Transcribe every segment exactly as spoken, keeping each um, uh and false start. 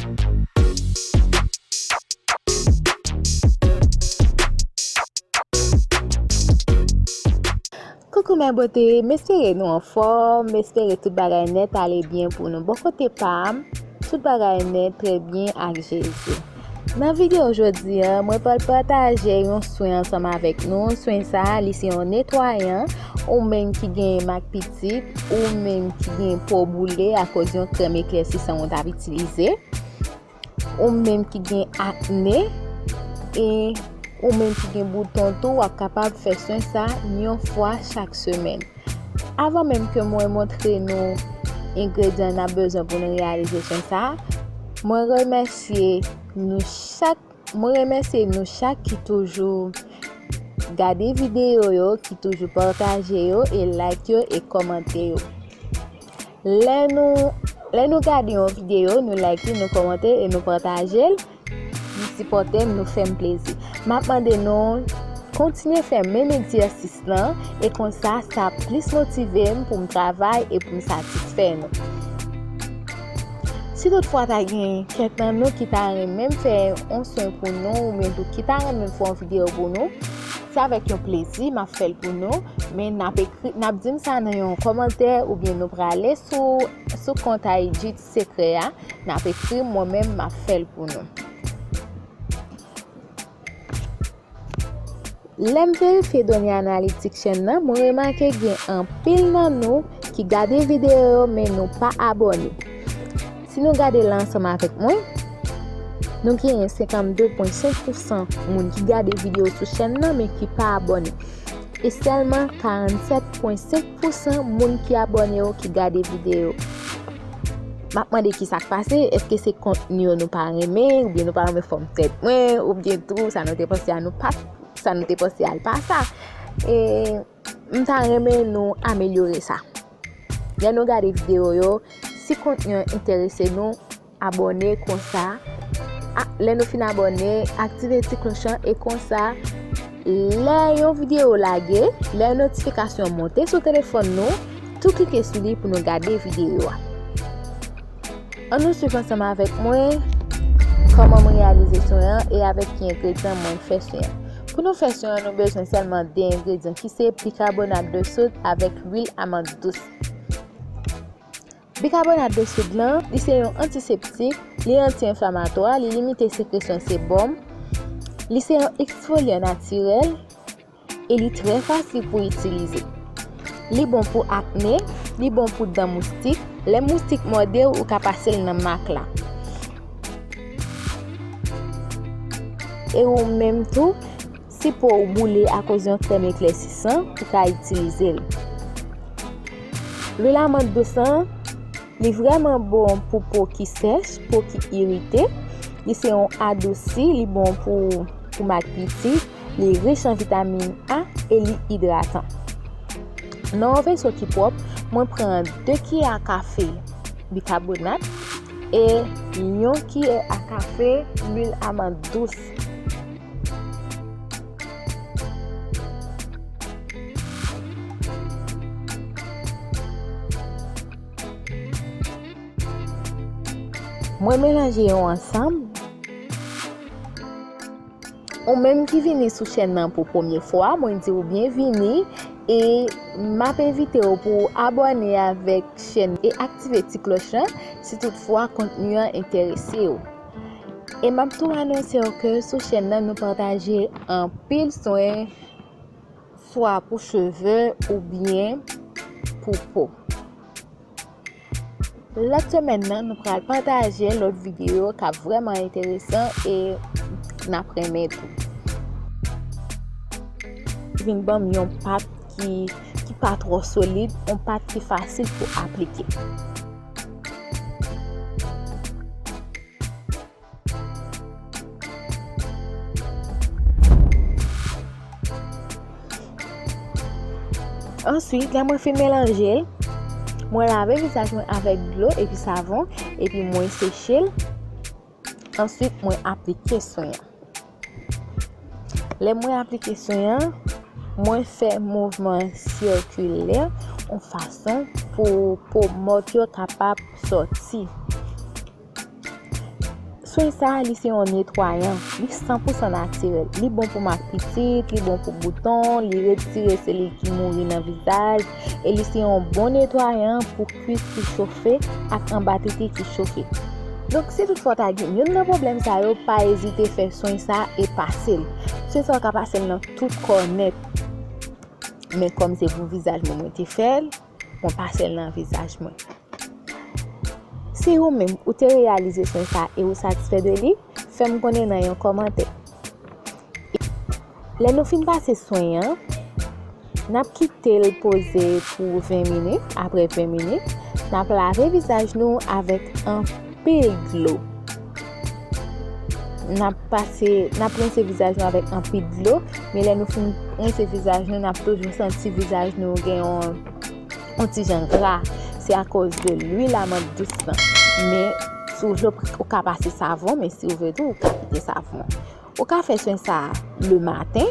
Koukou mè bote, m espere nou anfòm, m espere tout bagay nèt ale byen pou nou. Bò kote pa m, tout bagay nèt trè byen ak Jezi. Nan videyo jodi a, mwen pral pataje yon swen ansanm avèk nou. Swen sa a, li se yon netwayan, ou menm ki gen mak pitit, ou menm ki gen po boule akoz yon krèm eklèsisan ou t ap itilize, ou menm ki gen akne, e ou menm ki gen bouton tou, w ap kapab fè swen sa yon fwa chak semèn. Avan menm ke mwen montre nou engredyan n ap bezwen pou nou reyalize swen sa a, mwen remèsye nou chak, mwen remèsye nou chak ki toujou gade videyo yo, ki toujou pataje yo, e like yo, e kòmante yo. Lè nou, lè nou gade yon videyo, nou like li, nou kòmante e nou pataje l, nou sipòte m, nou fè m plezi. M ap mande nou kontinye fè menm egzèsis lan, e konsa, sa ap plis motive m pou m travay e pou m satisfè nou. Si toutfwa ta gen kèk nan nou ki ta renmen m fè yon swen pou nou, oubyen tou ki ta renmen m fè yon videyo pou nou, se avèk yon plezi m ap fè l pou nou, men n ap ekri, n ap di m sa nan yon kòmantè, oubyen nou prale sou, sou kont I G Sekrè a, n ap ekri m, mwen menm m ap fè l pou nou. Lè m verifye done analitik chèn nan, mwen remake gen anpil nan nou ki gade videyo yo, men nou pa abòne. Si nou gade la ansanm avèk mwen, nou genyen senkannde pwen senk pousan moun ki gade videyo sou chèn nan, men ki pa abòne. E sèlman karannsèt pwen senk pousan moun ki abòne yo ki gade videyo. M ap mande ki sa k pase, èske se kontni yo nou pa renmen, oubyen nou pa renmen fòm tèt mwen, oubyen tou sa nou te panse a nou pa, sa nou te panse a l pa sa. E m ta renmen nou amelyore sa. Lè nou gade videyo yo, si kontni an enterese nou, abòne konsa. A, lè nou fin abòne, aktive ti klòch lan e konsa, lè yon videyo lage, lè notifikasyon monte sou telefòn nou, tou klike sou li pou nou gade videyo a. Ann nou swiv ansanm avèk mwen kòman mwen reyalize swen an e avèk ki engredyan mwen fè swen an. Pou nou fè swen an, nou bezwen sèlman de engredyan ki se bikabonat de sod avèk lwil amand dous. Bikabonat de sod lan, li se yon antiseptik, li anti-enflamatwa, li limite sekresyon sebòm, li se yon eksfolyan natirèl, e li trè fasil pou itilize. Li bon pou akne, li bon pou dan moustik. Lè moustik mòde w, ou ka pase l nan mak la. E ou menm tou, si po w boule akoz yon krèm eklèsisan, ou ka itilize l. Lwil amand dous lan, li vrèman bon pou po ki sèch, po ki irite. Li se yon adousi, li bon pou, pou mak pitit, li rich an vitamin A e li idratan. Nan yon veso ki pwòp, mwen pran de kiyè a kafe bikabonat e yon kiyè a kafe lwil amand dous. Mwen melanje yo ansanm. Ou menm ki vini sou chèn nan pou premye fwa, mwen di w byenvini e m ap envite w pou w abòne avèk chèn e aktive ti klòch lan si toutfwa kontni an enterese w. E m ap tou anonse w ke sou chèn nan nou pataje anpil swen, swa pou cheve oubyen pou po. Lòt semèn nan, nou pral pataje lòt videyo k ap vrèman enteresan e n ap renmen tou. Vin ban m yon pat ki, ki pa twò solid, yon pat ki fasil pou aplike. Answit, lè mwen fin melanje l, mwen lave vizaj mwen avèk dlo epi savon, epi mwen seche l. Answit, mwen aplike swen an. Lè mwen aplike swen an, mwen fè mouvman sikilè yon fason pou po mòt yo kapab sòti. Swen sa a, li se yon netwayan. Li san pou san natirèl. Li bon pou mak pitit, li bon pou bouton, li retire selil ki mouri nan vizaj, e li se yon bon netwayan pou kwis ki chofe ak anba tete ki choke. Donk, si toutfwa w ta gen youn nan pwoblèm sa yo, pa ezite fè swen sa a e pase l. Swen sa a, w ka pase l nan tout kò nèt. Men kòm se pou vizaj mwen mwen te fè l, mwen pase l nan vizaj mwen. Si ou menm, ou te reyalize swen sa e ou satisfè de li, fè m konnen nan yon kòmantè. Lè nou fin pase swen an, n ap kite l poze pou ven minit. Apre ven minit, n ap lave vizaj nou avèk anpil dlo. N ap pase, n ap rense vizaj nou avèk anpil dlo, men lè nou fin rense vizaj nou, n ap toujou santi vizaj nou gen yon, yon ti jan gra. Se akoz de lwil amand dous lan. Men, si w vle, ou ka pase savon, men si w vle tou, ou ka kite savon. Ou ka fè swen sa a le maten,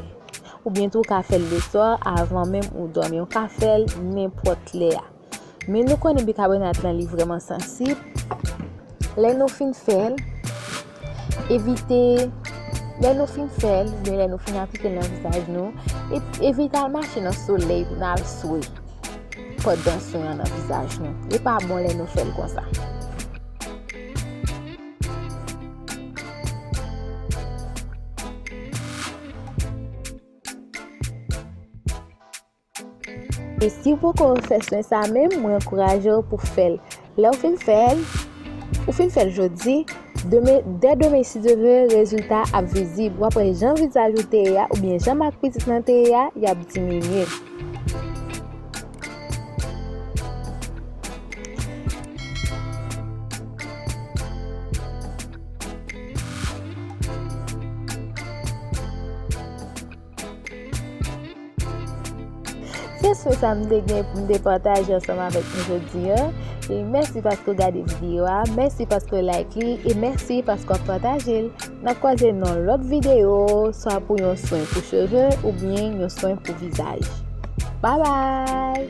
oubyen tou ou ka fè l le swa avan menm ou dòmi. Ou ka fè l nenpòt lè a. Men nou konnen bikabonat lan li vrèman sansib. Lè nou fin fè l, evite, lè nou fin fè l, oubyen lè nou fin aplike l nan vizaj nou, e-, evite al mache nan solèy pou n al swe pandan swen an nan vizaj nou. Li pa bon lè nou fè l konsa. E si w poko fè swen sa menm, mwen ankouraje w pou w fè l. Lè w fin fè l, ou fin fè l jodi, demen, dè demen, si Dye vle, rezilta ap vizib. W ap wè jan vizaj ou te ye a, oubyen jan mak pitit lan te ye a, y ap diminye. Se swen sa m te gen pou m te pataje ansanm avèk nou jodi a. E mèsi paske w gade videyo a, mèsi paske w like li, e mèsi paske w ap pataje l. N ap kwaze nan lòt videyo, swa pou yon swen pou cheve oubyen yon swen pou vizaj. Babay!